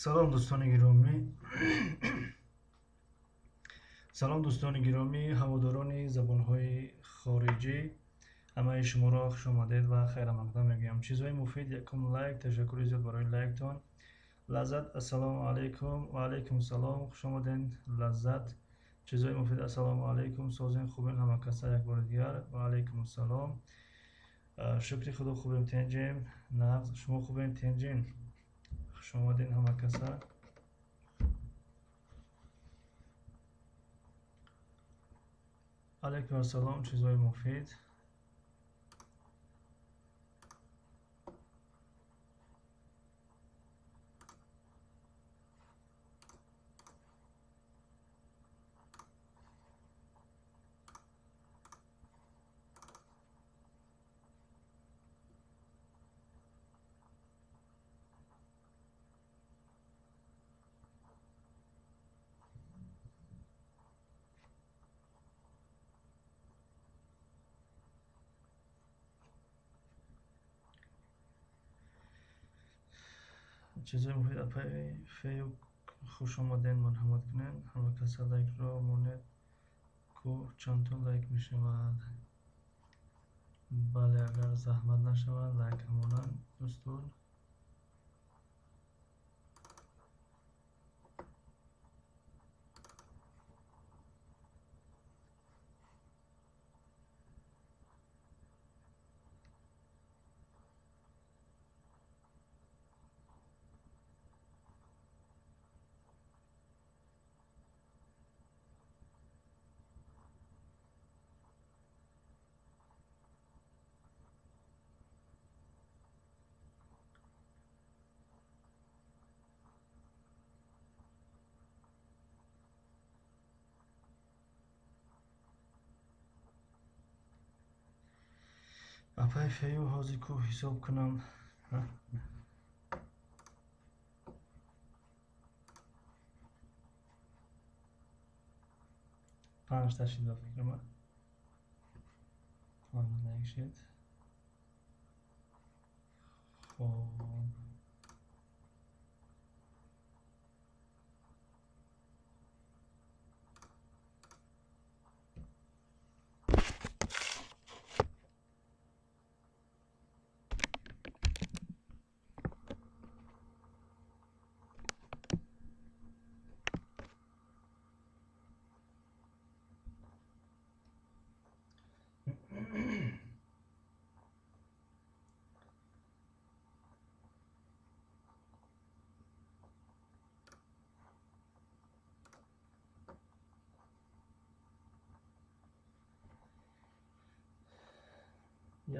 Салом, дӯстони гиромӣ. Салом, дӯстони гиромӣ, ҳаводорони забонҳои хориҷӣ. Ҳамаи шуморо хушомадед ва хайрамақдам мегӯям. Чизҳои муфид, якум лайк, ташаккури зиёд барои лайктон. Лаззат, ассалому алайкум. Ва алайкум салом, хушомадед, Лаззат. Чизҳои муфид, ассалому алайкум, созен, хубен ҳама каса як бори дигар. Ва алайкум ассалом. Шукри Худо, хубем, тенҷем. Нағз, шумо хубен, тенҷем. Хушомадед ҳама каса. Алайкум ассалом, чизҳои муфид. Чизҳои муфид, апаи Фею, хуш омадед, марҳамат кунед. Ҳама каса лайкро монед, ку чандто лайк мешавад. Бале, агар заҳмат нашавад, лайк монанд, дӯстон. Апаи Фею, ҳозир ку ҳисоб кунам. Панҷта шид ба фикри ман. Панҷ лайк шид. Хоб.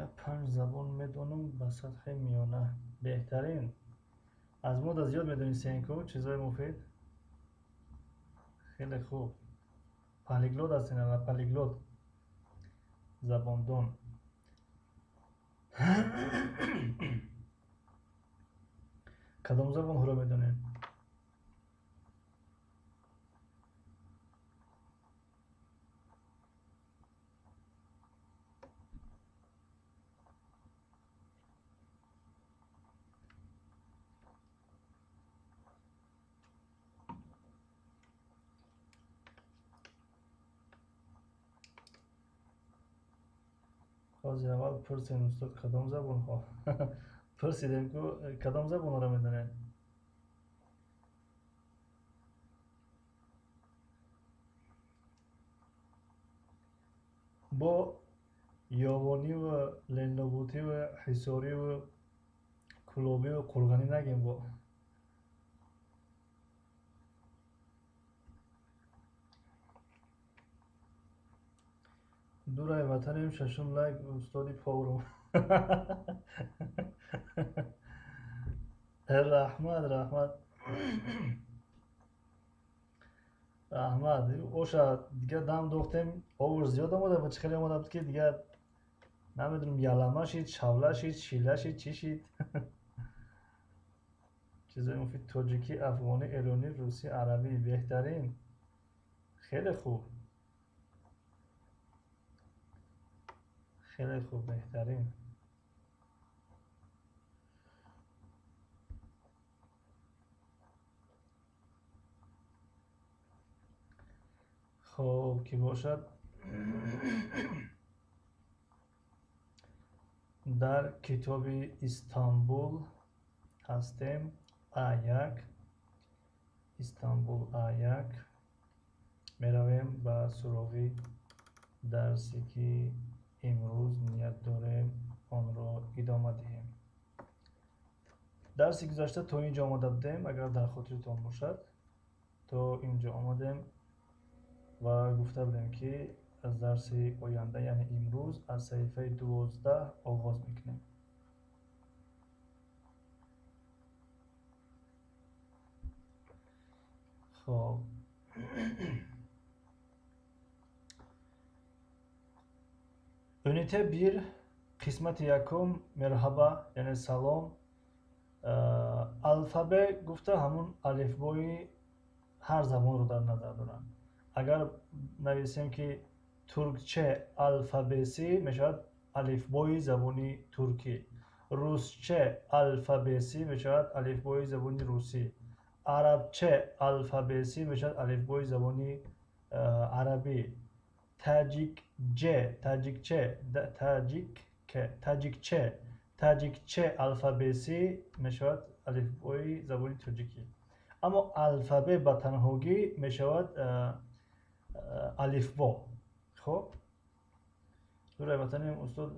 Як панҷ забон медонам ба сатҳи миёна. Беҳтарин. Аз мо да зиёд медонистем ку чизҳои муфид. Хеле хуб. Полиглот ҳастен, ала полиглот. Забондон. Кадом забонҳоро медонед? Ҳозир аввал пурсем, устод, кадом забонҳо? Пурсидем ку кадом забонҳоро медонед? Бо ёвониву ленлобутиву ҳисориву кулобиву қурғанӣ нагем бо. Дурай ватанем, шашум лайк, устоди поварум. Раҳмат, раҳмат. Раҳмат. Оша дигар дам дохтем, овар зиёд омада буд, хеле омада буд ки дигар намедонам ялама шид, шавла шид, шила шид, чӣ шид. Чизои муфид: тоҷикӣ, афғонӣ, эронӣ, русӣ, арабӣ. Беҳтарин. Хеле хуб. Хеле хуб, беҳтарин. Хоб, ки бошад, дар китоби Истанбул ҳастем. А1, Истанбул А1. Меравем ба суроғи дарсе, ки имрӯз ният дорем онро идома диҳем. Дарси гузашта то ин ҷо омада будем, агар дар хотиртон бошад, то ин ҷо омадем ва гуфта будем, ки аз дарси оянда, яъне имрӯз, аз саҳифаи 12 оғоз мекунем. Хоб, Ünite 1, қисмати якум, merhaba, яъне салом. Alfabe гуфта ҳамун алифбои ҳар забонро дар назар доранд. Агар нависем, ки Türkçe alfabesi, мешавад алифбои забони туркӣ. Rusça alfabesi мешавад алифбои забони русӣ. Arapça alfabesi мешавад алифбои забони арабӣ. Таҷикҷе, таҷикче, таҷикке, таҷикче, таҷикче alfabesi мешавад алифбои забони тоҷикӣ. Аммо alfabe ба танҳогӣ мешавад алифбо. Хоб, дурай ватанем, устод,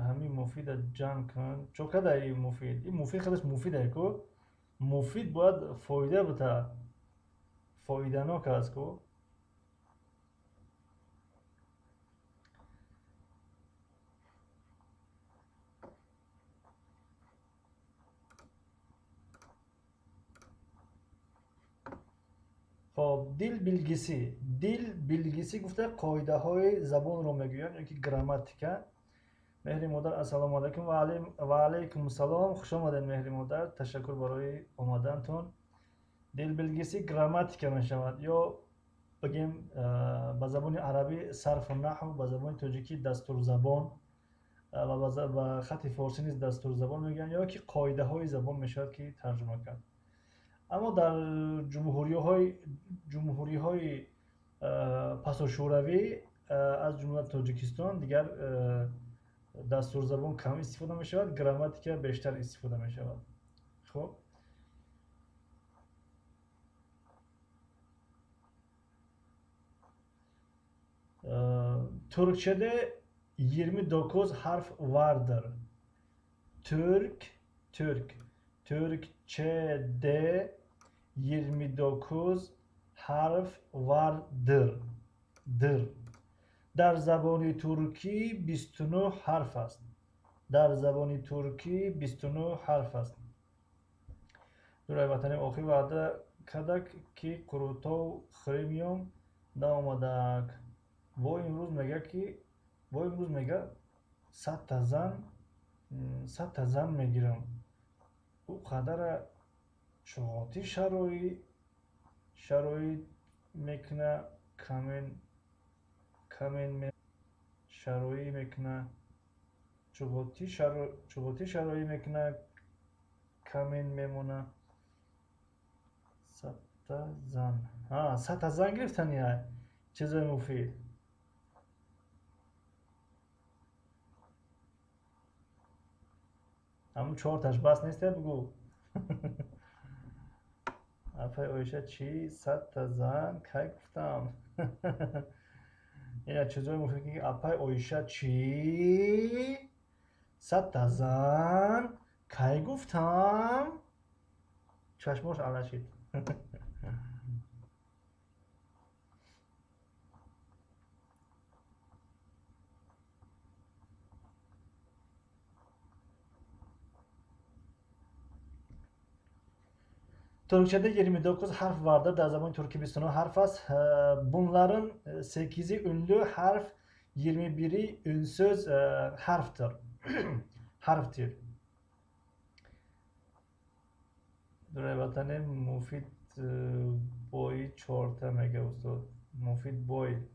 ҳамин муфида ҷанг кун. Чо када и муфид? И муфид худаш муфиде ку. Муфид бояд фоида бита, фоиданок аст ку. Хоб, dil bilgisi. Dil bilgisi гуфта қоидаҳои забонро мегӯянд ё ки грамматика. Меҳри модар, ассалому алайкум. Ва алайкум салом. Хуш омадед, меҳри модар, ташаккур барои омадантон. Dil bilgisi грамматика мешавад, ё бигем ба забони арабӣ сарфу наҳв, ба забони тоҷикӣ дастурзабон ва ба хати форсӣ низ дастурзабон мегӯянд, ё ки қоидаҳои забон мешавад, ки тарҷума кард. Аммо дар ҷумҳуриҳои пасошӯравӣ, аз ҷумла Тоҷикистон, дигар дастурзабон кам истифода мешавад, грамматика бештар истифода мешавад. Хоб, Türkçede 29 harf vardır. Türk, Türk, Türkçede 29 harf vardır. Dır. Дар забони туркӣ 29 ҳарф аст. Дар забони туркӣ 29 ҳарф аст. Дурай ватанем, охир ваъда кардак, ки қурутов хӯрӣ миём, наомадак. Во имрӯз мега, ки во имрӯз мега, 100-та зан, 100-та зан мегирам. Ӯ қадара чуғотӣ шароит мекуна, камен камен шароӣ мекуна, чуғотӣ шароӣ мекуна, камен мемона. 100-та зан, 100-та зан гирифтани чизои муфид. Ҳамун чорташ бас нест, бугӯ. Апай Оиша, чӣ? 100-та зан кай гуфтам? Ина чизои муфид, ки апай Оиша, чӣ? 100-та зан кай гуфтам? Чашмош алашид. Türkçede 29 harf vardır. Дар забони туркӣ 29 ҳарф аст. Bunların 8-i ünlü harf, 21-i ünsüz harftir. Harftir. Дурай ватанем, муфид бой чорта мега, устод. Муфид бой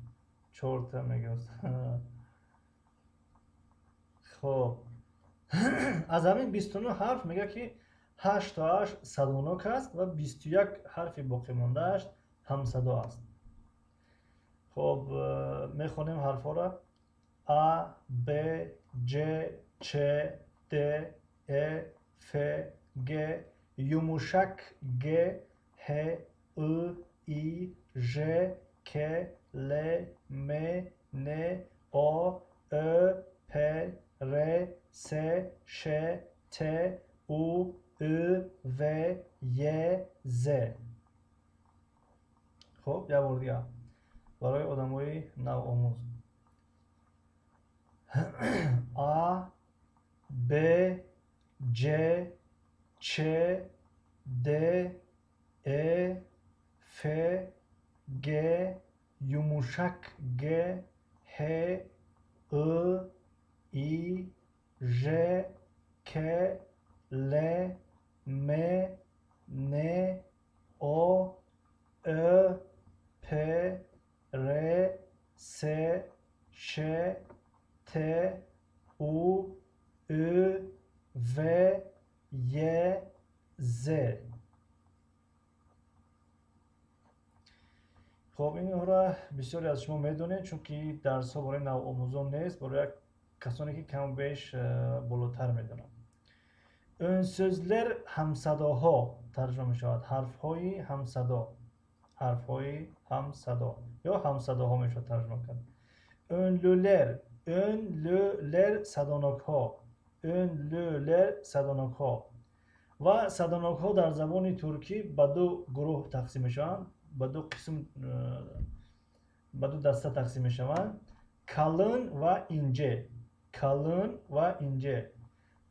чорта мега, устод. Хоб, аз ҳамин 29 ҳарф мега, ки ҳаштоаш садонок аст ва 21 ҳарфи боқимондааш ҳамсадо аст. Хоб, мехонем ҳарфҳоро: А, Б, Ҷ, Ч, Д, Э, Ф, Г, юмушак Г, Ҳ, Ы, И, Ж, К, Л, М, Н, О, Ө, П, Р, С, Ш, Т, У, Ü, В, Й, З. Хоб, як бор дигар барои одамои навомӯз: А, Б, Ҷ, Ч, Д, Э, Ф, Г, юмушак Г, Ҳ, Ы, И, Ж, К, Л, М, Н, О, Ө, П, Р, С, Ш, Т, У, Ü, В, Й, З. Хоб, инҳоро бисёре аз шумо медонед, чунки дарсҳо барои навомӯзон нест, барои касоне ки каму беш болотар медонанд. Үнсөзлер ҳамсадоҳо тарҷума мешавад, ҳарфҳои ҳамсадо, ҳарфҳои ҳамсадо ё ҳамсадоҳо мешавад тарҷума кард. Үнлүлер, үнлүлер садонокҳо, үнлүлер садонокҳо. Ва садонокҳо дар забони туркӣ ба ду гурӯҳ тақсим мешаванд, ба ду қисм, ба ду даста тақсим мешаванд: kalın ва инҷе. Kalın ва инҷе.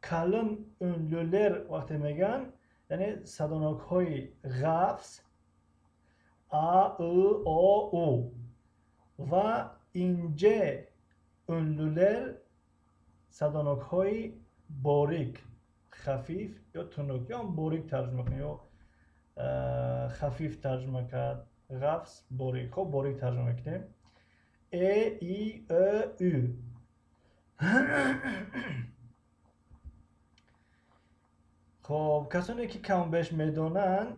Kalın үнлүлер вақте мегӯянд, яъне садонокҳои ғафз а, ы, о, у, ва инҷе үнлүлер садонокҳои борик, хафиф ё тунук, ё борик тарҷума кунем, ё хафиф тарҷума кард, ғафз, борик. Хоб, борик тарҷума мекунем: э, и, ө, ü. Хоб, касоне ки камбеш медонанд,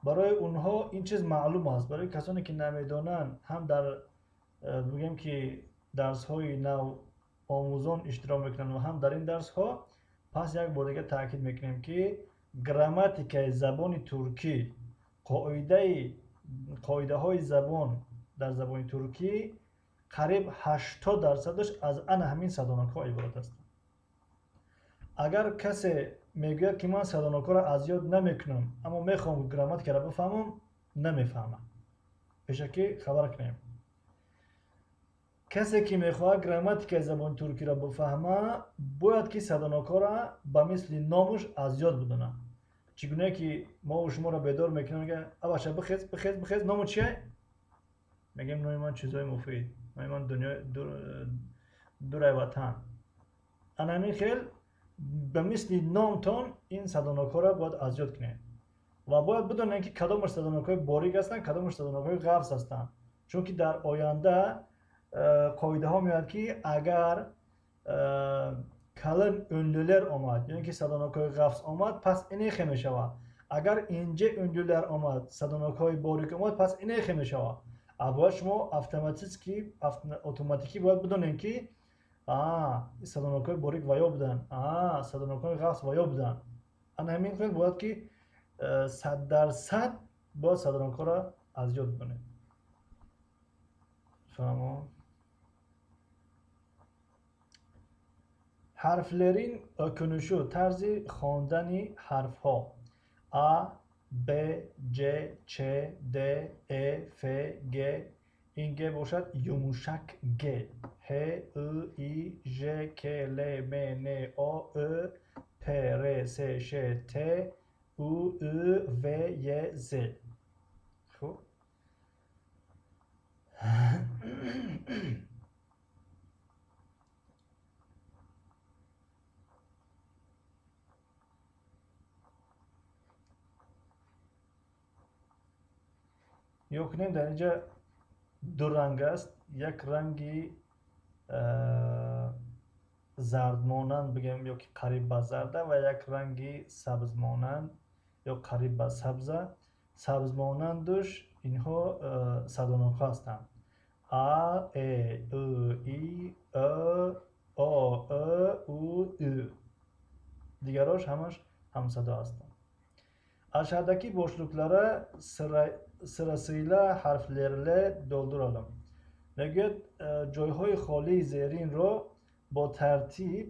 барои онҳо ин чиз маълум аст. Барои касоне ки намедонанд, ҳам дар бигӯем ки дарсҳои нав омӯзон иштирок мекунанд ва ҳам дар ин дарсҳо, пас як бор дигар таъкид мекунем, ки грамматикаи забони туркӣ, қоидаҳои забон дар забони туркӣ қариб 80%-аш аз ана ҳамин садонокҳо иборат ҳастанд. Агар касе мегӯяд, ки ман садонокҳоро аз ёд намекунам, аммо мехоҳам грамматикаро бифаҳмам, намефаҳмам. Пешакӣ хабар кунем: касе ки мехоҳад грамматикаи забони туркиро бифаҳма, бояд ки садонокҳоро ба мисли номуш аз ёд бидонад. Чӣ гунае ки мову шуморо бедор мекунам, мегӯяд: «Абаша, бихез, бихез, бихез, ному чие?» Мегӯем: «Номи ман чизҳои муфид, номи ман дунёи дурай ватан». Ана ҳамин хел ба мисли номтон ин садонокҳоро бояд аз ёд кунед ва бояд бидонед, ки кадомаш садонокҳои борик ҳастанд, кадомаш садонокҳои ғафз ҳастанд, чунки дар оянда қоидаҳо меояд, ки агар kalın ünlüler омад, ё ин ки садонокҳои ғафз омад, пас инехе мешавад. Агар инҷе ünlüler омад, садонокҳои борик омад, пас инехе мешавад. Бояд шумо автоматически, автоматикӣ бояд бидонем, ки садонокҳои борик ваё буданд, садонокҳои ғафз ваё буданд. Ана ҳамин хел бояд ки 100% бояд садонокҳоро аз ёд бидонем. Фаҳмо? Harflerin okunuşu, тарзи хондани ҳарфҳо: А, Б, Ҷ, Ч, Д, Э, Ф, Г. Ин Г бошад юмушак Г. Ҳ, Ы, И, Ж, К, Л, М, Н, О, Ө, П, Р, С, Ш, Т, У, Ü, В, Й, З. Хуб, нигоҳ кунем, дар инҷа ду ранг аст: як ранги зардмонанд бигем ё ки қариб ба зарда ва як ранги сабзмонанд ё қариб ба сабза. Сабзмонандуш инҳо садонокҳо ҳастанд. А, Э, Ы, И, Э, О, Э, У, Ü. Дигарош ҳамаш ҳамсадо ҳастанд. Aşağıdaki boşluklara sırasıyla harflerle dolduralım. Мегӯяд, ҷойҳои холии зеринро бо тартиб,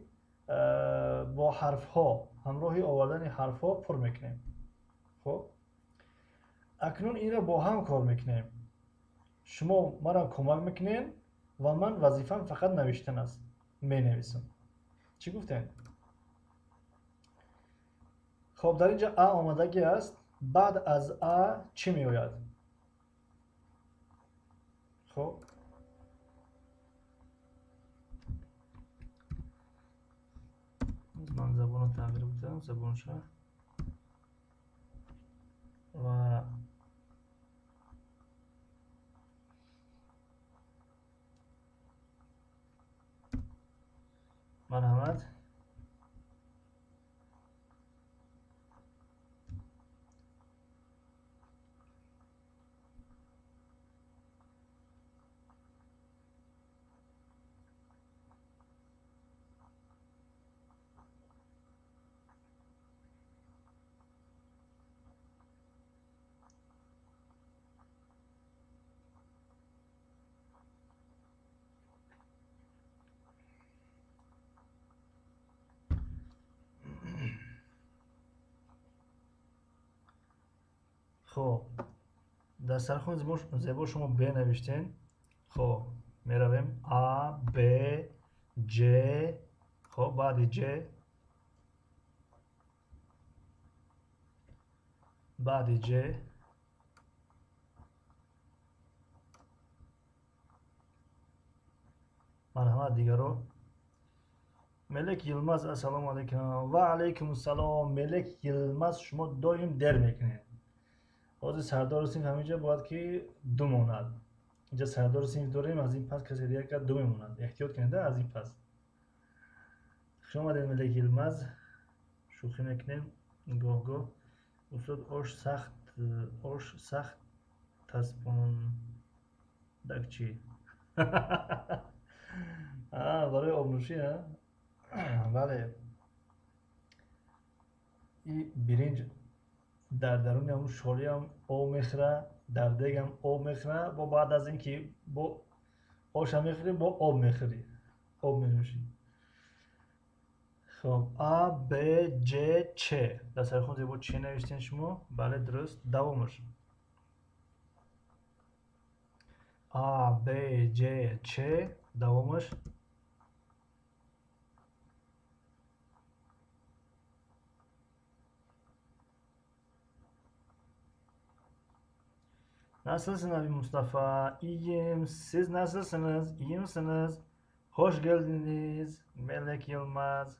бо ҳарфҳо, ҳамроҳи овардани ҳарфҳо пур мекунем. Хуб, акнун инро бо ҳам кор мекунем. Шумо маро кӯмак мекунед ва ман вазифам фақат навиштан аст. Менависам. Чӣ гуфтем? Хоб, дар инҷа А омадагӣ аст. Баъд аз А чӣ меояд? Хоб, ман забонро тағйир бидам, забонша ва марҳамат. Хоб, дар сархони зебо шумо Б навиштен. Хоб, меравем А, Б, Ҷ. Хоб, баъди Ҷ, баъди Ҷ марҳамат дигаро. Мелек Йилмаз, ассалому алайкум. Ва алайкум ассалом. Мелек Йилмаз, шумо доим дер мекунед. Ҳозир сардори синф ҳаминҷа бояд ки ду монад. Инҷа сардори синф дорем, аз ин пас касе дигар кард ду мемонад. Эҳтиёт кунед аз ин пас. Хуш омадед, Мелек Йилмаз. Шӯхӣ мекунем гоҳ-гоҳ. Устод, ош сахт таспондак чӣ? Барои обнӯшӣ, а? Бале. И биринҷ дар даруни ҳамун шолиам об мехӯра, дар дегам об мехӯра, бо баъд аз ин ки бо оша мехӯрӣ, бо об мехӯрӣ, об менӯшӣ. Хоб, А, Б, Ҷ, Ч. Дар сархон зебо Ч навиштен шумо? Бале, дуруст. Давомаш. А, Б, Ҷ, Ч. Давомаш. Nasılsın abi Mustafa? İyiyim. Siz nasılsınız? İyi misiniz? Hoş geldiniz. Melek Yılmaz.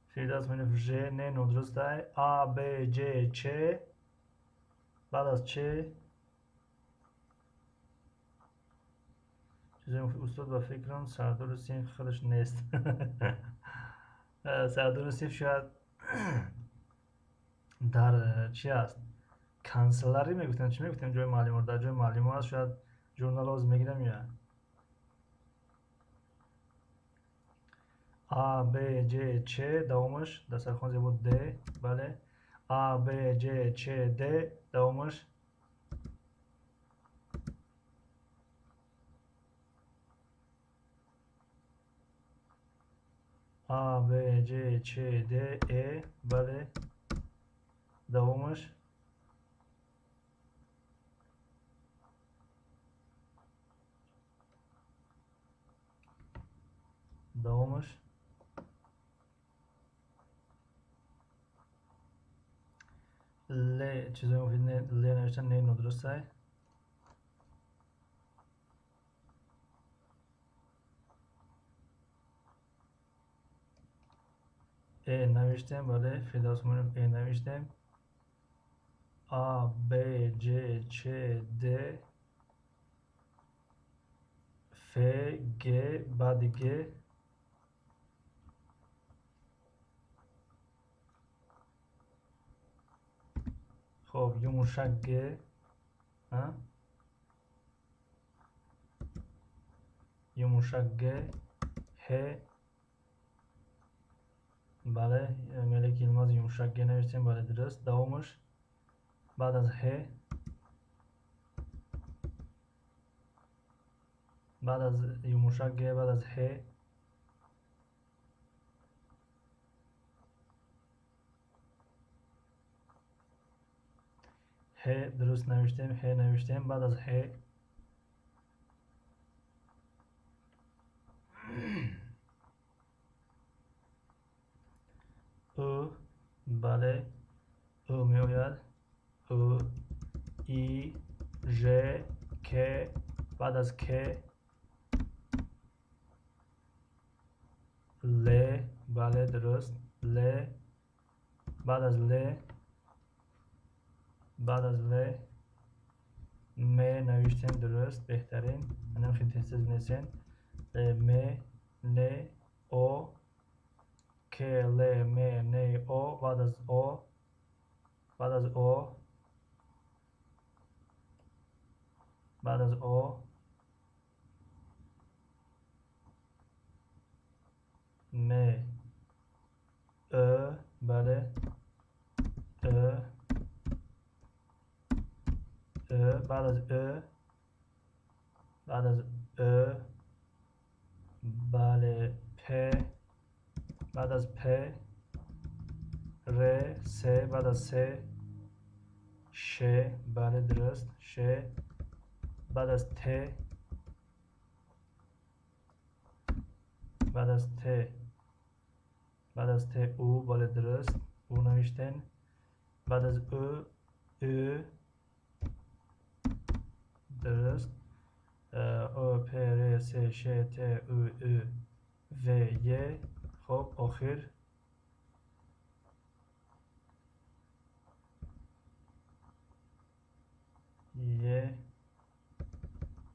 Firdavs Menif J N nodrustay. A B C Ç. Баъд аз Ч чизе устод ба фикрам сардори синф худаш нест. Сардори синф шояд дар чи аст? Канселярӣ мегуфтем, чӣ мегуфтем ҷои муаллимо? Дар ҷои муаллимо аст, шояд журнал мегирам я. А, Б, Ҷ, Ч, давомаш дар сархон зебо Д, бале. А, Б, Ҷ, Ч, Д, давомаш. А, Б, Ҷ, Ч, Д, Э, бале. Давомаш. Давомаш. Л чизои муфид не, Л навишта не нодурустай. Э навиштем, бале, Фирдавс Муминов Э навиштем. А, Б, Ҷ, Ч, Д, Ф, Г, баъди Г. Хоб, юмушак г, юмушак г, ҳ. Бале, Мелек Йилмаз юмушак г навиштем, бале, дуруст. Давомаш баъд аз ҳ, баъд аз юмушак г, баъд аз ҳ, ҳ дуруст навиштем, ҳ навиштем, баъд аз ҳ, ӯ, бале, ӯ меояд, ӯ, и, ж, к, баъд аз к, л, бале, дуруст, л, баъд аз л, баъд аз л, м навиштем, дуруст, беҳтарин. Анам хеле тез-тез бинависем. М, н, о, к, л, м, н, о, баъд аз о, баъд аз о, баъд аз о, м, ө, бале, ө, ө, баъд аз ө, баъд аз ө, бале, п, баъд аз п, р, с, баъд аз с, ш, бале, дуруст, ш, баъд аз т, баъд аз т, баъд аз т, у, бале, дуруст, у навиштем, баъд аз ө, ө, дуруст, о, п, р, с, ш, т, у, ӯ, в, е. Хоб, охир е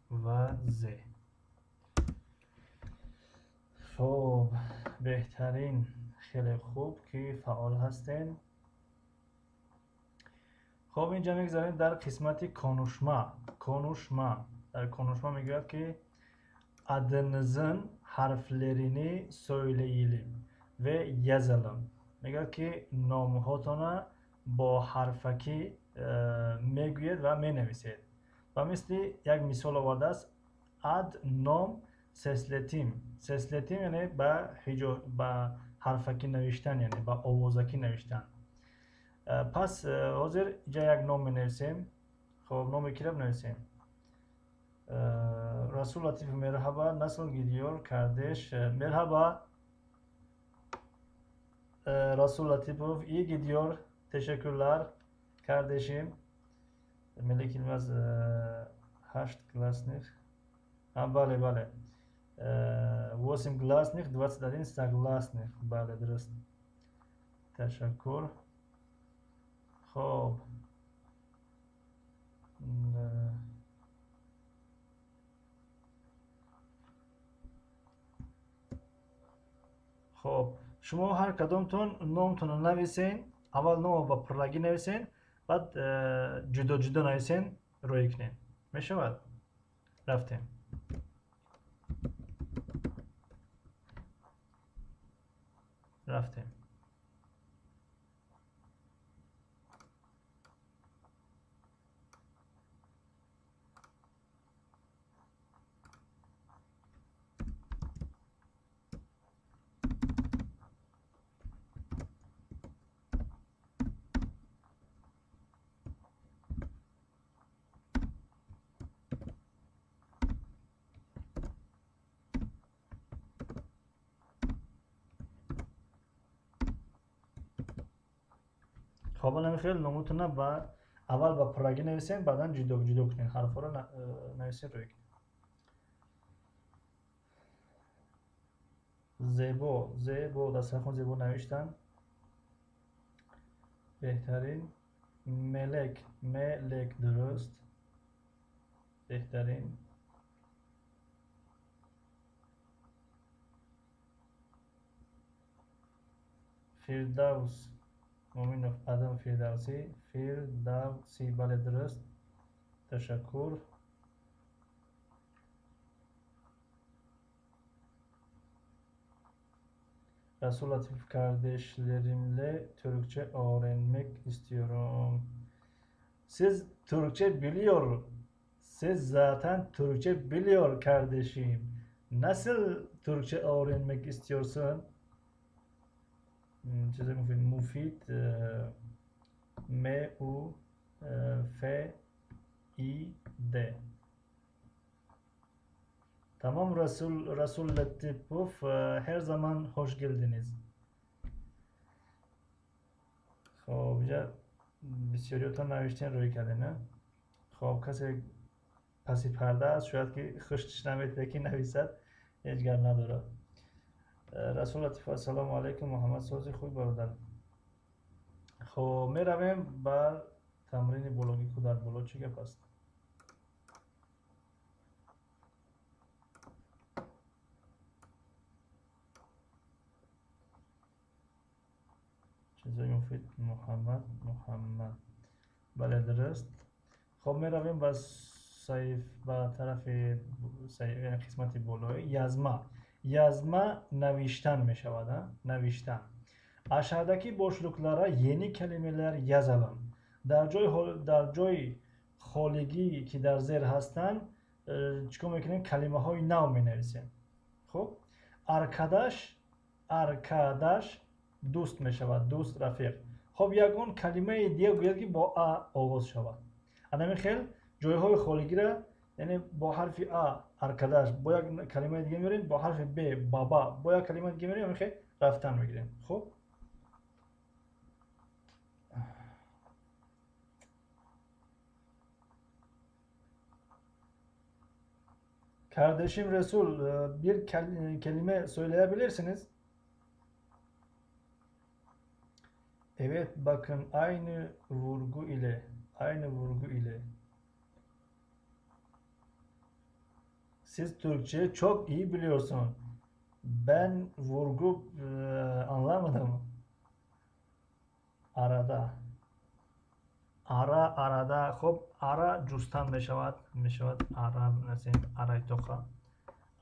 ва з. Хоб, беҳтарин, хеле хуб ки фаъол ҳастем. Хоб, инҷа мегзарем дар қисмати конушма. Конушма. Дар конушма мегӯяд ки adınızın harflerini söyleyelim ve yazalım. Мегӯяд ки номҳотона бо ҳарфакӣ мегӯед ва менависед. Ва мисли як мисол овардааст: ад, ном, сеслетим. Сеслетим яъне ба ҳарфакӣ навиштан, яъне ба овозакӣ навиштан. Пас ҳозир инҷа як ном менависем. Хоб, номи киро бинависем? Расул Латиф, merhaba, nasıl gidiyor kardeş? Merhaba Rasul Latifov, iyi gidiyor. Teşekkürler kardeşim. Melek Yılmaz, 8 гласных. Бале, бале. 8 гласных, 21 согласных. Бале, дуруст. Ташаккур. Хоб. Хоб, шумо ҳар кадомтон номтонро нависен, аввал номро ба пуррагӣ нависен, баъд ҷудо ҷудо нависен, рӯй кунем. Мешавад? Рафтем. Рафтем. Хоб, хел номутона ба аввал ба пуррагӣ нависем, баъдан ҷудо ҷудо кунем, ҳарфҳоро нависем, рӯй кунем. Зебо, зебо, дастархон зебо навиштан. Беҳтарин. Мелек, мелек, дуруст. Беҳтарин. Фирдавс. Муминов Адам Фирдавсӣ, Фирдавсӣ, бале дуруст. Ташаккур. Rasul Latif kardeşlerimle Türkçe öğrenmek istiyorum. Siz Türkçe biliyor. Siz zaten Türkçe biliyor kardeşim. Nasıl Türkçe öğrenmek istiyorsun? Size mufid, mufid M U F I D. Tamam Rasul Latifov, her zaman hoş geldiniz. Хоб, инҷа бисёриётон навиштен рӯй кардем, хоб, касе паси парда аст, шояд ки хуштиш наметавад ки нависад, ҳеҷ гап надорад. Расул Латифов, ассалому алайкум, Муҳаммад сози худ бародар. Хоб, меравем ба тамрини бологӣ, ку дар боло чӣ гап аст? Чизои муфид Муҳаммад, Муҳаммад. Бале, дуруст. Хоб, меравем ба саҳиф, ба тарафи қисмати болои язма. Yazma навиштан мешавад, навиштан. Aşağıdaki boşluklara yeni kelimeler yazalım. Дар ҷои холигӣ ки дар зер ҳастанд, чикор мекунем? Калимаҳои нав менависем. Хуб, аркадаш, аркадаш дӯст мешавад, дӯст, рафиқ. Хоб, ягон калимаи дигар гӯяд ки бо а оғоз шавад. Анами хел ҷойҳои холигира, яъне бо ҳарфи а аркадаш, бо як калимаи дига меорем, бо ҳарфи б баба, бо як калимаи дига меорем, ҳамин хел рафтан мегирем. Хуб, kardeşim Resul, bir kelime söyleyebilirsiniz. Evet, bakın aynı vurgu ile, aynı vurgu ile. Siz Türkçe çok iyi biliyorsun. Ben vurgu anlamadım. Arada. Ara, arada. Хоб, ара ҷустан мешавад. Мешавад ара, насем, арайтоқа.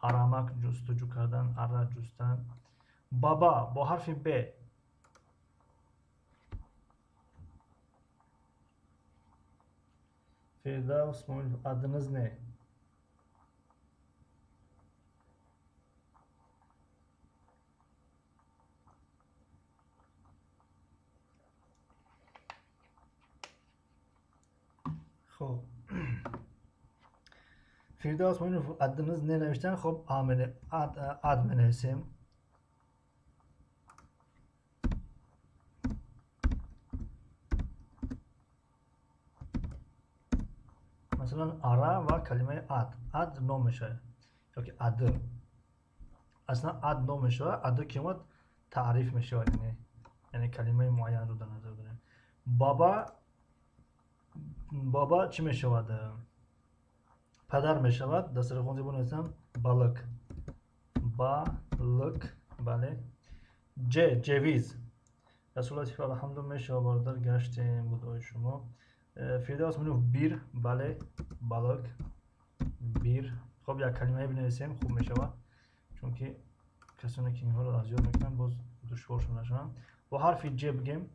Арамак ҷустуҷӯ кардан, ара ҷустан. Баба бо ҳарфи Б. Фирдавс Муминов, adınız ne? Хоб, Фирдавс Муминов, adınız ne навиштан? Хоб, ад менависем. Масалан, ара ва калимаи ад. Ад ном мешавад ёки ад. Аслан ад ном мешавад, ад ки омад таъриф мешавад, яъне калимаи муайянро дар назар дорем. Баба, баба чӣ мешавад? Падар мешавад. Дар сархон зебо нависам балык. Балык, бале. Ҷ, ҷевиз. Расул Латиф, алҳамду мешавад, бародар, гаштем бо дуои шумо. Фирдавс Муминов, бир, бале, балык, бир. Хоб, як калимае бинависем, хуб мешавад, чунки касоне ки инҳоро аз ёд мекунанд, боз душворшон нашаванд. Бо ҳарфи ҷ бигем.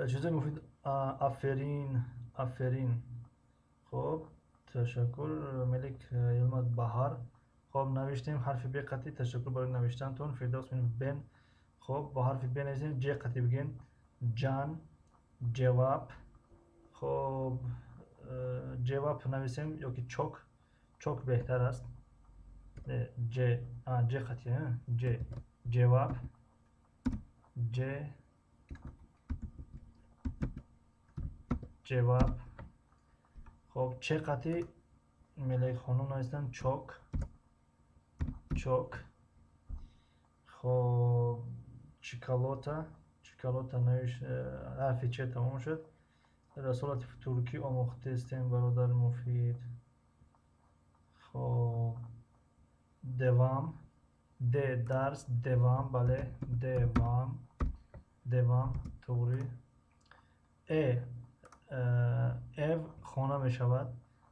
Чизои муфид, аферин, аферин. Хоб, ташаккур, Мелик Йилмаз, Баҳар. Хоб, навиштем ҳарфи б қатъи, ташаккур барои навиштантон. Фирдавс Муминов, бен. Хоб, бо ҳарфи б нависем, ҷ қатъи бигем. Ҷан, ҷавоб. Хоб, ҷавоб нависем ёки чок. Чок беҳтар аст. Ҷ, ҷ қатъи, ҷ, ҷавоб, ҷ, ҷавоб. Хоб, че қатъи Мелек хонум навистанд чок, чок. Хоб, чикалота, чикалота навиш, ҳарфи че тамом шуд. Расул Латиф, туркӣ омӯхтестем, бародар муфид. Хоб, девам, д дарс, девам, бале, девам. Devam, туғри. Э, ev хона мешавад.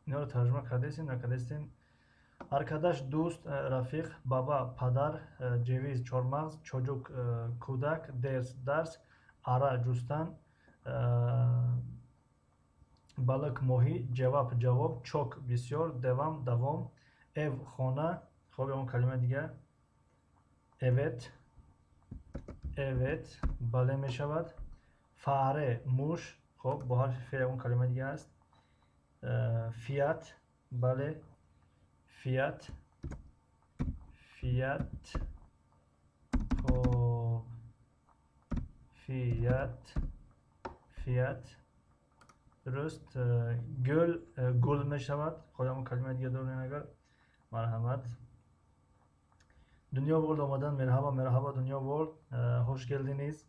Инҳоро тарҷума кардестем, накардестем? Arkadaş дӯст, рафиқ, баба падар, ceviz чормағз, çocuk кӯдак, ders дарс, ara ҷустан, balık моҳӣ, cevap ҷавоб, çok бисёр, devam давом, ev хона. Хоб, ягон калимаи дигар? Evet, evet, бале мешавад. Fare муш. Хоб, бо ҳарфи ф ягон калимаи дигар аст? Fiyat, бале, fiyat, fiyat. Хоб, fiyat, fiyat, дуруст. Гул, гул мешавад. Хоб, ягон калимаи дигар дорем агар? Марҳамат. Дунё World омадан. Merhaba, merhaba Дунё World, hoş geldiniz.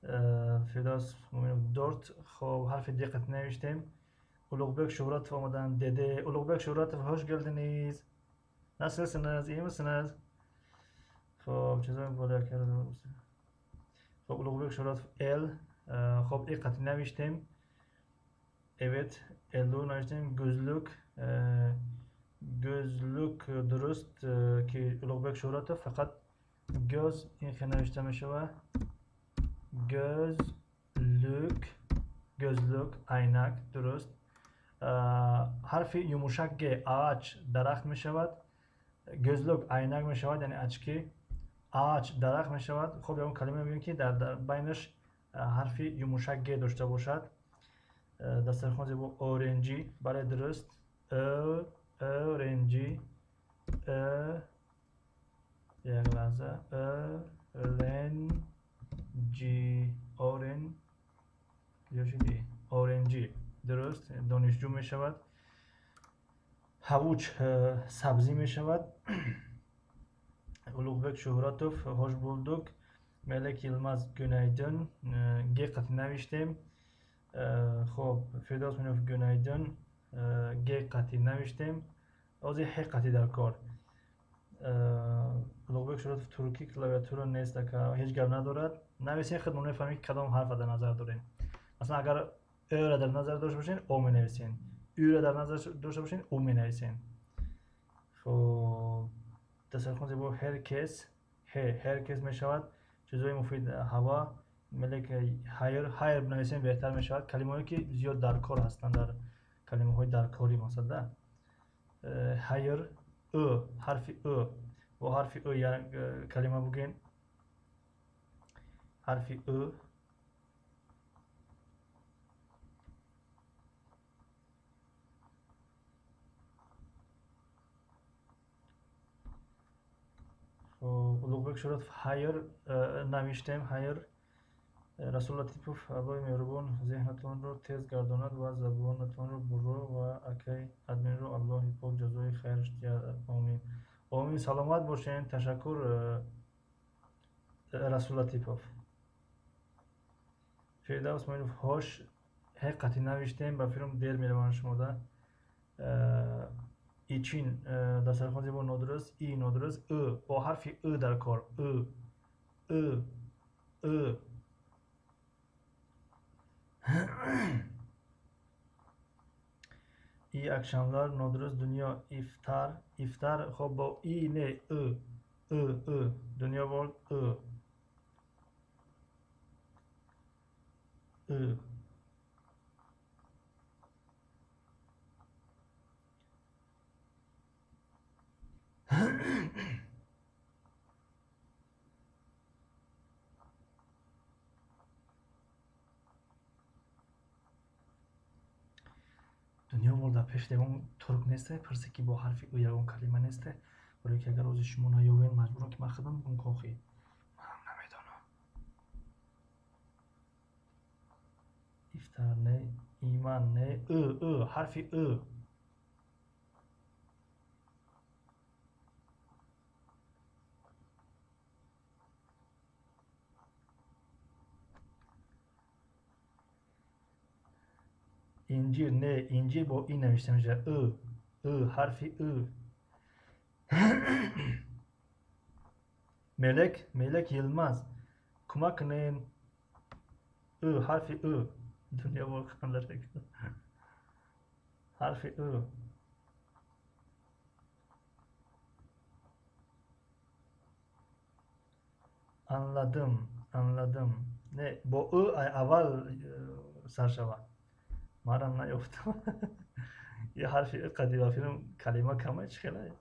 Фирдавс Муминов dört. Хоб, ҳарфи д қатъ навиштем. Улуғбек Шуҳратов омадан. Dede Улуғбек Шуҳратов, hoş geldiniz. Nasılsınız, iyi misiniz? Хоб, чизои боло. Хоб, Улуғбек Шуҳратов, el. Хоб, и қатъ навиштем. Evet, элу навиштем. Gözlük, gözlük, дуруст, ки Улуғбек Шуҳратов, фақат göz ин хел навишта мешавад. Gözlük, gözlük, айнак, дуруст. Ҳарфи юмушак г, ağaç дарахт мешавад. Gözlük айнак мешавад, яъне очки. Ağaç дарахт мешавад. Хоб, ягон калима мебинем, ки дар байнаш ҳарфи юмушак г дошта бошад? Дастархон зебо, öğrenci, бале, дуруст. Öğrenci, як лаҳза, öğrenci, öğren куҷо шуди? Öğrenci, дуруст, донишҷӯ мешавад. Havuç сабзӣ мешавад. Улуғбек Шуҳратов, hoş bulduk. Мелек Йилмаз, günaydın. Г қатъ навиштем. Хоб, Фирдавс Муминов, günaydın. Г қатъ навиштем. Ҳозир ҳ қатъ дар кор. Улуғбек Шуҳратов, туркӣ клавиатура нест, ака. Ҳеҷ гап надорад, нависен, худмон мефаҳмем, ки кадом ҳарфа дар назар дорем. Масалан, агар ӯра дар назар дошта бошен, о менависен, ӯра дар назар дошта бошен, у менависен. Хоб, дастархон зебо, herkes, ҳ, herkes мешавад. Чизҳои муфид, hava. Мелек, hayır, hayır бинависем, беҳтар мешавад. Калимаҳое, ки зиёд дар кор ҳастанд, дар калимаҳои даркорӣ масалан. Hayır, ы, ҳарфи ы, бо ҳарфи ы як калима бугӯем. Ҳарфи ы. Улуғбек Шуҳратов, hayır навиштем, hayır. Расул Латипов, Аллоҳи меҳрубон зеҳнатонро тез гардонад ва забонатонро бурро ва акай админро Аллоҳи пок ҷазои хайраш диҳад, омин. Омин, саломат бошед, ташаккур, Расул Латипов. Фирдавс Муинов, hoş, ҳ қатъ навиштем. Ба филм дер мераванд шумода. Ичин, дастархон зебо, нодуруст, и нодуруст, ы, бо ҳарфи ы дар кор, ы, ы, ы. İyi akşamlar, нодуруст, дунё, iftar, iftar. Хоб, бо и не, ы, ы, ы. Дунё World, ы, ы. Дунё World, дар пеши ягон турк несте, пурсе, ки бо ҳарфи ы ягон калима несте? Барое ки агар ози шумо наёбед, маҷбурам, ки ман худам бигӯм, кохи манам намедонам. Iftar не, иман не, ы, ы, ҳарфи ы. Incir не, incir бо и навишта мешавад. Ы, ы, ҳарфи ы. Мелек, Мелек Йилмаз, кӯмак кунед. Ӯ, ҳарфи Ӯ. Дунё воқеан ҳарфи Ӯ. Anladım, anladım. Не, бо Ӯ аввал сар шавад. Манам наёфтам. Е ҳарфи Ӯ қади ба филм калима кама чӣ хеле?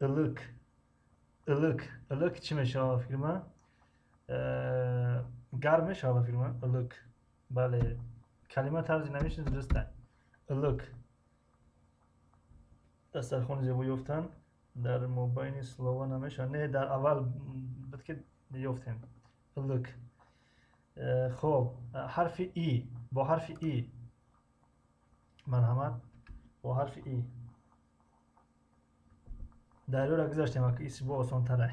Iliq. Iliq. Iliq чӣ мешавад фикри ман? Гарм мешавад фикри ман? Iliq. Бале, калима тарзи навишти дуруст аст. Iliq. Дастархони зебо ёфтан дар мобайни слова намешавад. Не, дар аввал буд ки ёфтем. Iliq. Хоб, ҳарфи И, бо ҳарфи И. Марҳамат, бо ҳарфи И. Дарёро гузаштем, аки исм бо осонтар.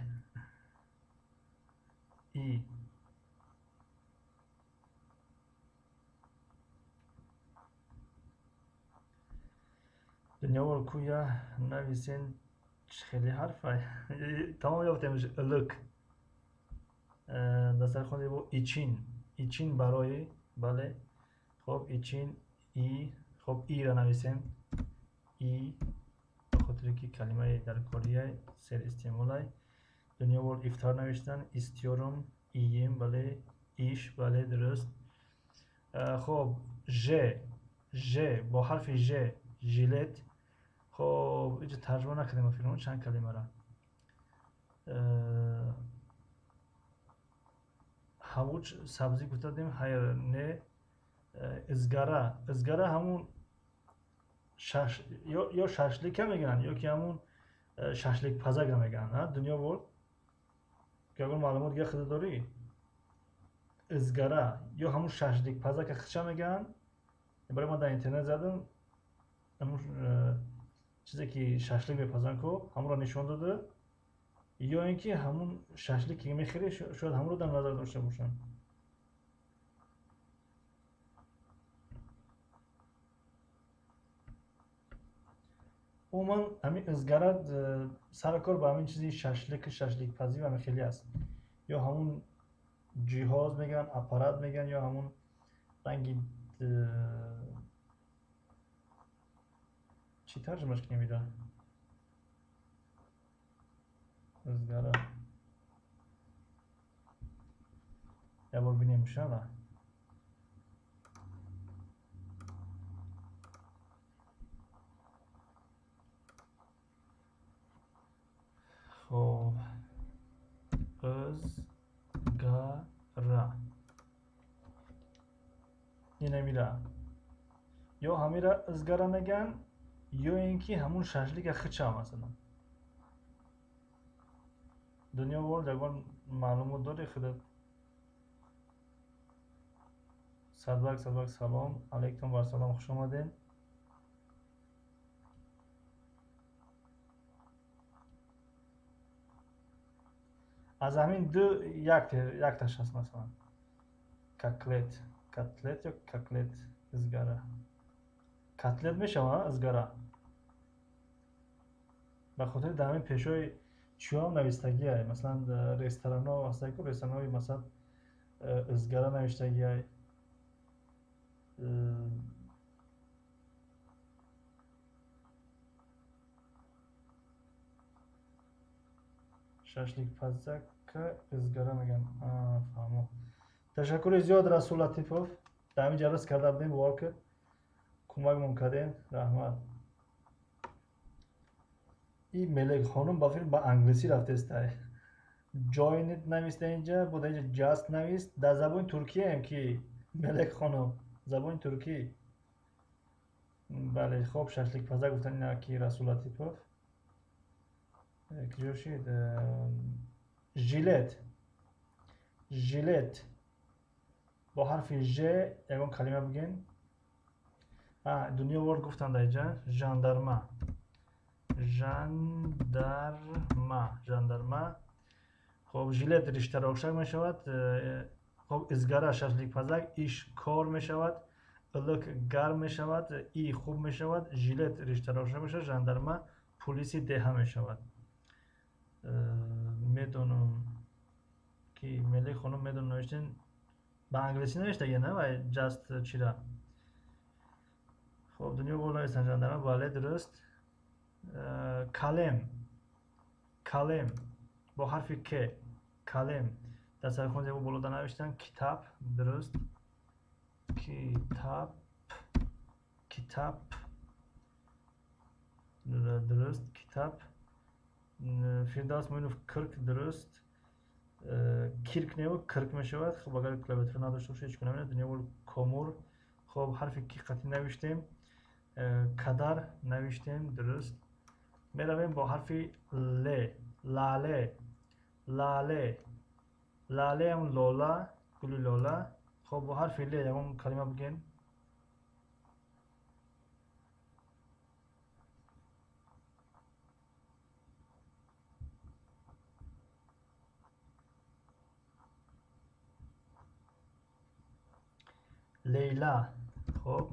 И. Дунёвор куя нависен хеле ҳарфай. Тамом ёфтем iliq. Дастархон зебо ичин. Ичин барои, бале. Хоб ичин и, хоб и-ра нависем. И хотире ки калимаи дар кория сер истеъмолай. Дунёвор ифтар навиштан, истиёрум, ием, бале, иш, бале, дуруст. Хоб ж, ж бо ҳарфи ж, жилет. Хоб инҷо тарҷума накардем филм чанд калимара. Ҳавуч сабзӣ гуфта додем, хайр, не. Изгара, изгара ҳамун ё шашлика мегӯянд, ё ки ҳамун шашликпазака мегӯянд. Дунё вор ягон маълумот дига худа дорӣ? Изгара ё ҳамун шашликпазака хича мегӯянд. Барои ман дар интернет задам, ҳамун чизе ки шашлик мепазанд ку, ҳамонро нишон дода, ё ин ки ҳамун шашлик ки мехӯрӣ, шояд ҳамонро дар назар дошта бошанд. Умуман ҳамин изгара сари кор ба ҳамин чизи шашлик, шашликпазӣ ва ҳамин хеле аст. Ё ҳамун ҷиҳоз мегӯянд, аппарат мегӯянд, ё ҳамун ранги чӣ тарҷумаш кунем ида? Изгара. Як бор бинем иншалла. Хоб, изгара. Инамира. Ё ҳамира изгара мегӯянд, ё ин ки ҳамун шашлика хича масалан. Дунё вор ягон маълумот дорӣ худат? Садбак, садбак, салом алейкум, бар салом, хуш омадед. Аз ҳамин ду якташ ҳаст масалан. Котлет, котлет ё котлет изгара. Котлет мешавад изгара. Ба хотири дар ҳамин пешои чиҳоам навистагиай, масалан ресторанҳо ҳастанд ку, ресторанҳои масалан изгара навиштагиай. Шашликпазака изгара мегӯянд. Фаҳмо. Ташаккури зиёд Расул Латифов. Дар ҳамин ҷалас карда будем, бовар кун. Кӯмакмон кардем, раҳмат. И Мелек хонум ба филм ба англисӣ рафтеста. Joined нависта инҷа, буда инҷа just навист. Дар забони туркияем ки Мелек хонум, забони туркӣ. Бале, хоб шашликпазак гуфтан ина ки Расул Латифов. Куҷо шид? Жилет. Жилет. Бо ҳарфи Ж ягон калима бигӯен. Дунё вор гуфтанд дар инҷа жандарма. Жандарма, жандарма. Хоб жилет риштарошак мешавад. Хоб изгара шашликпазак, иш кор мешавад. Ылык гарм мешавад, и хуб мешавад, жилет риштароша мешавад, жандарма пулиси деҳа мешавад. Медонам ки Мелек хонум медонам навиштен, ба англисӣ навиштаги на вай just чира. Хоб, дунё гул навистан жандарма, бале, дуруст. Калем, калем бо ҳарфи к, калем. Дар сархон зебо болода навиштан китаб, дуруст. Китаб, китаб, дуруст, китаб. Фирдавс Муинов кирк, дуруст. Кирк неву кирк мешавад. Хоб, агар клавиатура надошта бошед ҳеҷ кунам. Дунёвул комур. Хоб, ҳарфи ки қатъӣ навиштем. Кадар навиштем, дуруст. Меравем бо ҳарфи л, лале, лале, лалеам лола, гули лола. Хоб, бо ҳарфи л ягон калима бигӯем. Лейла. Хоб,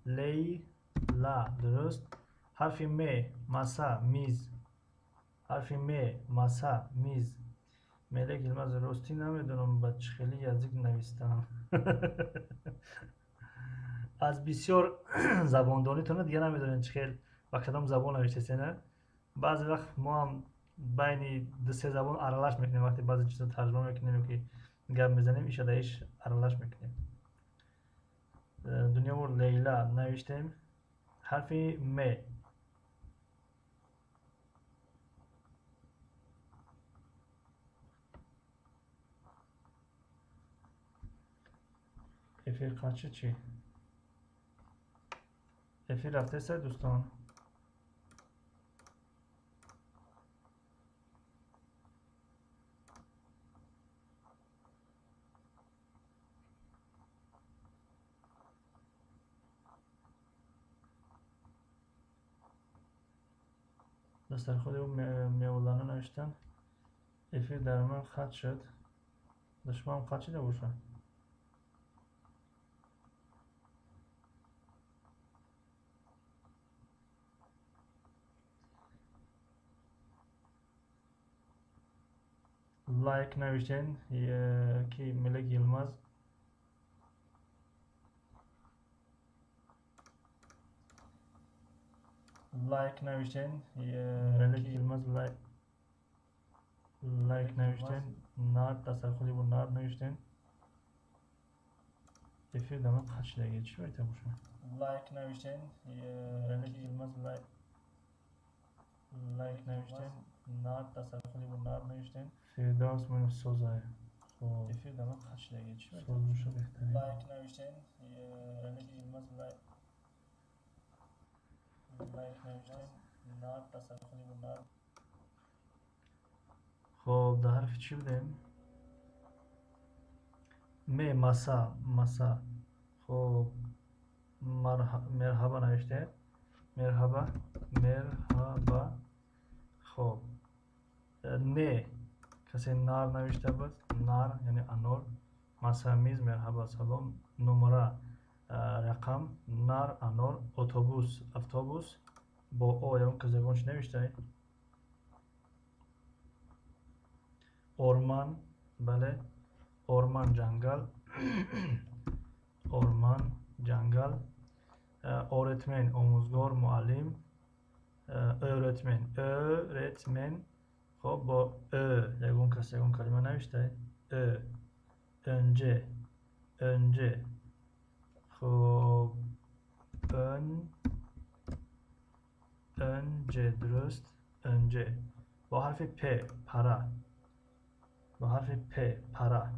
лейла, дуруст. Ҳарфи м, маса, миз. Ҳарфи м, маса, миз. Мелек Йилмаз, ростӣ намедонам ба чӣ хели язык навистам. Аз бисёр забондонитона дига намедонем чӣ хел ба кадом забон навиштасе, на? Баъзе вақт мо ҳам байни ду-се забон аралаш мекунем, вақте баъзе чизо тарҷума мекунем ё ки гап мезанем, иша да иш аралаш мекунем. Дунёвур Лейла навиштем. Ҳарфи м. Эфир қатъ шуд чӣ? Эфир рафтеста дӯстон? Дастархони ӯ мевлана навиштан. Эфир дар ман қатъ шуд. Дар шумо ҳам қатъ шуда бошад? Лайк навиштен ки Мелек Йилмаз. Лайк навиштен Мелек Йилмаз, лайк навиштен. Нар, дастархони бо нар навиштен. Эфир дар ман қатъ шудаги, чӣ боита бошад? Лайк навиштен Мелек Йилмаз, лайк навиштен. Нар, дастархони бо нар навиштен. Фирдавс Муинов созай. Хоб, эфир дар ман қатъ шудаги, чӣ боита соз боша беҳтарин. Лайк навиштен Мелек Йилмаз, лайк навиштен. Нар, дастархони бо нар. Хоб, дар ҳарфи чӣ будем? М, маса, маса. Хоб, мерҳаба навиштем. Мерҳаба, мерҳаба. Хоб, не, касе нар навишта буд. Нар яъне анор. Маса, миз, мерҳаба, салом. Нумра, рақам, нар, анор, отобус, автобус. Бо о ягон кас ягон чӣ навиштай? Орман, бале, орман, ҷангал. Орман, ҷангал. Öğretmen, омӯзгор, муаллим. Öğretmen, öğretmen. Хоб, бо ö ягон кас ягон калима навиштай? Ö, önce, önce. Хоб, ön, önce, дуруст, önce. Бо ҳарфи п, пара. Бо ҳарфи п, пара.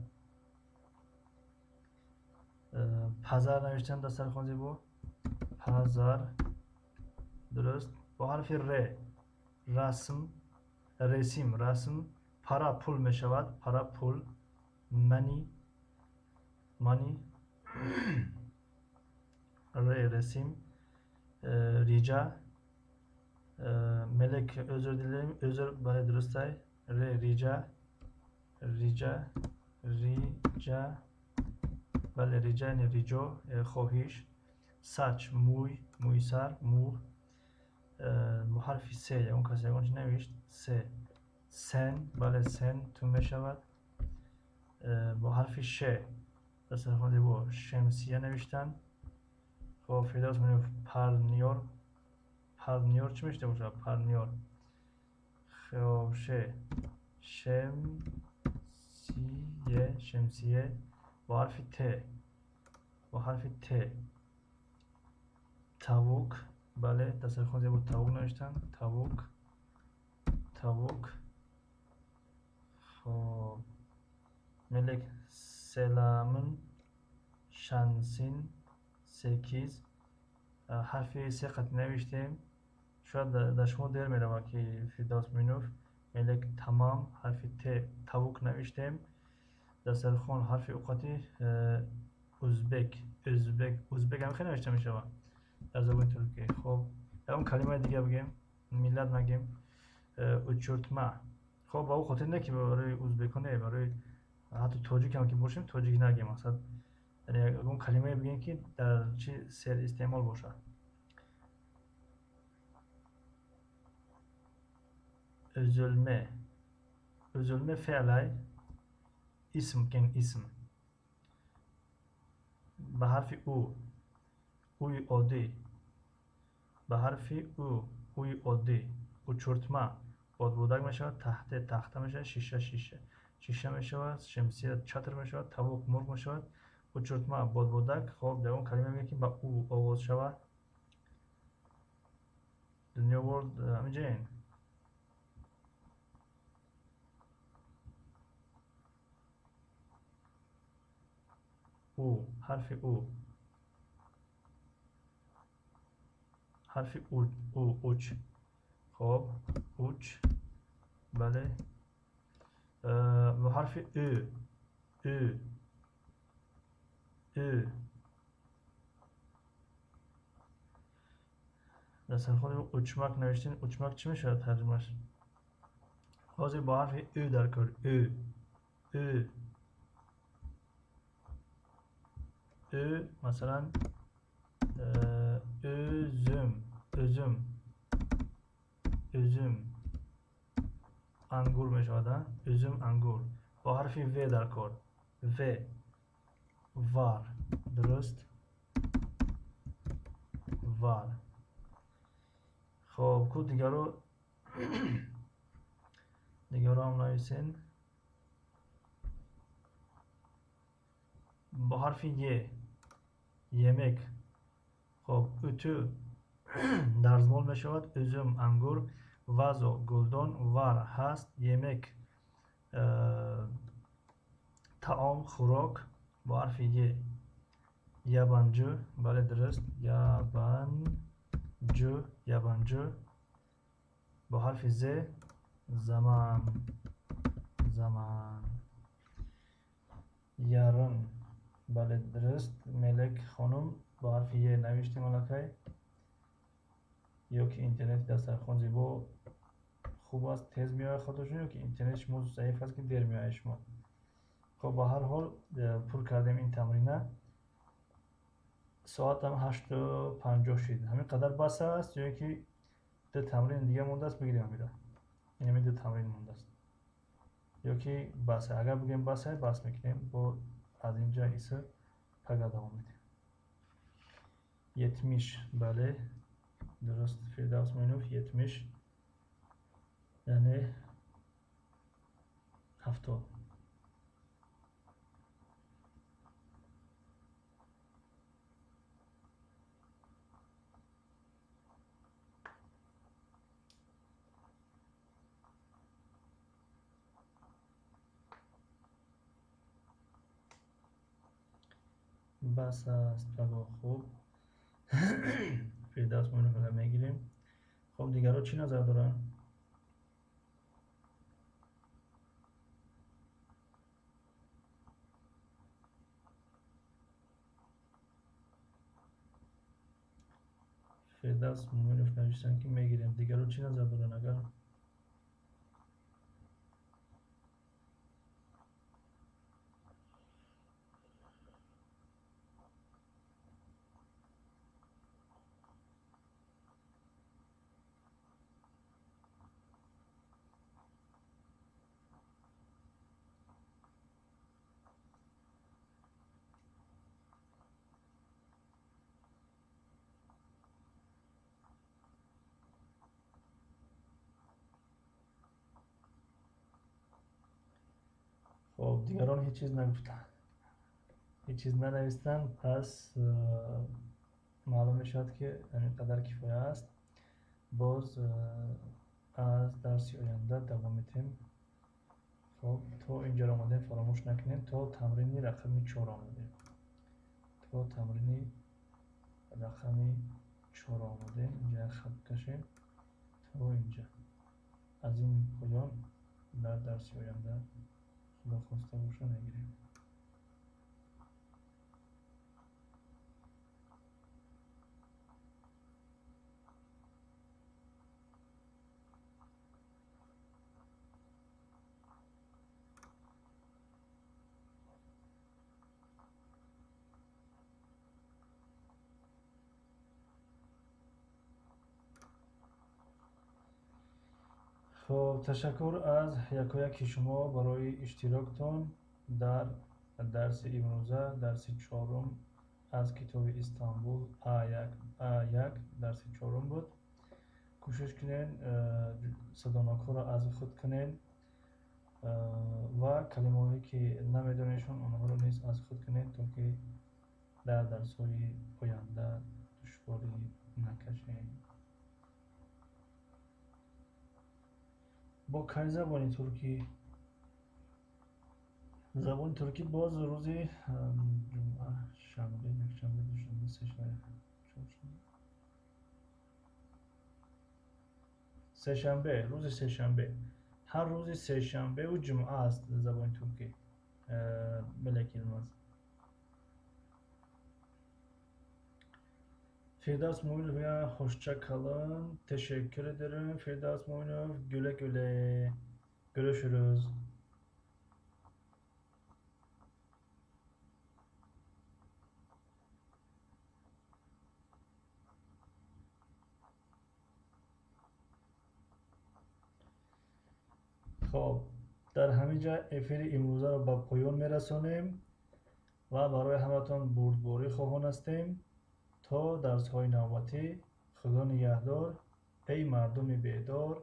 Пазар навиштан дастархон зебо. Пазар, дуруст. Бо ҳарфи р, расм, ресим, расм. Пара пул мешавад, пара пул. Мани, мани. Р, ресим. Риҷа. Мелек, узр дилем, узр, бале, дурустай. Р, риҷа, риҷа, риҷа. Бале, риҷа яъне риҷо, хоҳиш. Сач мӯй, мӯи сар, мӯ. Бо ҳарфи се ягон кас ягон чи навишт? Се. Сен, бале, сен ту мешавад. Бо ҳарфи ше дастархон зебо шемсия навиштанд. Хоб, Фирдавс Муинов парниёр. Парниёр чӣ мешуда бошад? Парниёр. Хоб, ше. Шемсие, шемсие бо ҳарфи т. Бо ҳарфи т. Тавук, бале, дастархон зебо тавук навиштанд. Тавук, тавук. Хоб, Мелек селамын шансин секиз. Ҳарфи се қатъи навиштем. Шояд дар шумо дер меравад ки Фирдавс Муинов. Мелек тамам, ҳарфи т тавук навиштем. Дастархон ҳарфи уқати узбек, узбек, узбек ҳам хеле навишта мешавад дар забони туркӣ. Хоб, ягон калимаи дига бигем, миллат нагем. Учуртма. Хоб, ба ӯ хотир не ки барои узбекҳо не, барои ҳатто тоҷик ҳам ки бошем, тоҷик нагем. Мақсад яъне ягон калимае бигем ки дар чи сер истеъмол бошад. Үзүлме. Үзүлме феълай, исм кен исм. Ба ҳарфи у, уи оддӣ. Ба ҳарфи у, уи оддӣ. Учуртма бодбодак мешавад, таҳте тахта мешавад, шиша шиша шиша мешавад, шемсия чатр мешавад, тавуқ мурғ мешавад. Учуртма бодбодак. Хоб, ягон калима мегӯем ки ба у оғоз шавад. Дунё ворд ҳаминҷаен. У, ҳарфи у. Ҳарфи у, у, уч. Хоб, уч. Бале. Бо ҳарфи ӯ, ӯ, ӯ. Дастархони учмак навиштем. Учмак чӣ мешавад тарҷумаш? Ҳозир бо ҳарфи ӯ дар кор. Ӯ, ӯ, ӯ. Масалан, ӯзум, ӯзум, ӯзум ангур мешавад. Ӯзум ангур. Бо ҳарфи в дар кор. В, вар. Дуруст, вар. Хоб, ку дигаро, дигаро ҳам нависен. Бо ҳарфи е, емек. Хоб, ӯту дарзмол мешавад, ӯзум ангур, вазо гулдон, вар ҳаст, емек таом, хӯрок. Бо ҳарфи е, ябанҷӯ. Бале, дуруст, ябанҷӯ, ябанҷӯ. Бо ҳарфи з, заман, заман. Ярын. Бале, дуруст, Мелек хонум бо ҳарфи е навиштем аллакай. Ё ки интернети дастархон зебо хуб аст, тез меояд хотиршон, ё ки интернети шумо заиф аст ки дер меояд шумо. Хоб, ба ҳар ҳол пур кардем ин тамрина. Соатам 8:50 шид. Ҳамин қадар бас аст ё ки ду тамрин дига мондааст, бигирем ҳамира? Инами ду тамрин мондааст. Ё ки бас? Агар бигӯем бас, бас мекунем, бо аз инҷа иса пага давом медиҳем. Етмиш. Бале, дуруст, Фирдавс Муинов, етмиш яъне 70. Бас аст, паго. Хуб, Фирдавс Муиновро мегирем. Хоб, дигарро чӣ назар доранд? Фирдавс Муинов навиштанд ки мегирем. Дигарро чӣ назар доранд? Агар Хоб, дигарон ҳеҷ чиз нагуфтанд, ҳеҷ чиз нанавистанд, пас маълум мешавад, ки ҳамин қадар кифоя аст. Боз аз дарси оянда давом медиҳем. Хоб, то инҷаро омадем, фаромӯш накунем, то тамрини рақами 4 омадем. То тамрини рақами 4 омадем. Инҷа як хат кашем то инҷа. Аз ин поён дар дарси оянда Худо хоста боша мегирем. Хоб, ташаккур аз якояки шумо барои иштироктон дар дарси имрӯза, дарси чорум аз китоби Истанбул А1, А1 дарси чорум буд. Кӯшиш кунед, садонокҳоро аз худ кунед ва калимаҳое ки намедонедшон онҳоро низ аз худ кунед, то ки дар дарсҳои оянда душворӣ накашед. Бо кай забони туркӣ? Забони туркӣ боз рӯзи ҷумъа, шанбе, якшанбе, душанбе, сешанбе, чоршанбе, сешанбе, рӯзи сешанбе. Ҳар рӯзи сешанбеву ҷумъа аст забони туркӣ. Мелек Йилмаз. Firdavs Muminov ya hoşça kalın. Teşekkür ederim Firdavs Muminov. Güle güle. Görüşürüz. Хоб, дар ҳамин ҷа эфири имрӯзаро ба поён мерасонем ва барои ҳаматон бурдборӣ хоҳон ҳастем. То дарсҳои навбатӣ Худо нигаҳдор. Эй мардуми бедор,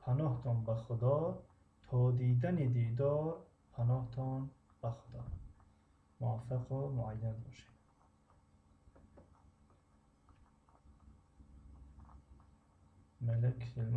паноҳтон ба Худо, то дидани дидор, паноҳтон ба Худо. Муваффақу муайяд бошед. Мелек Йилмаз.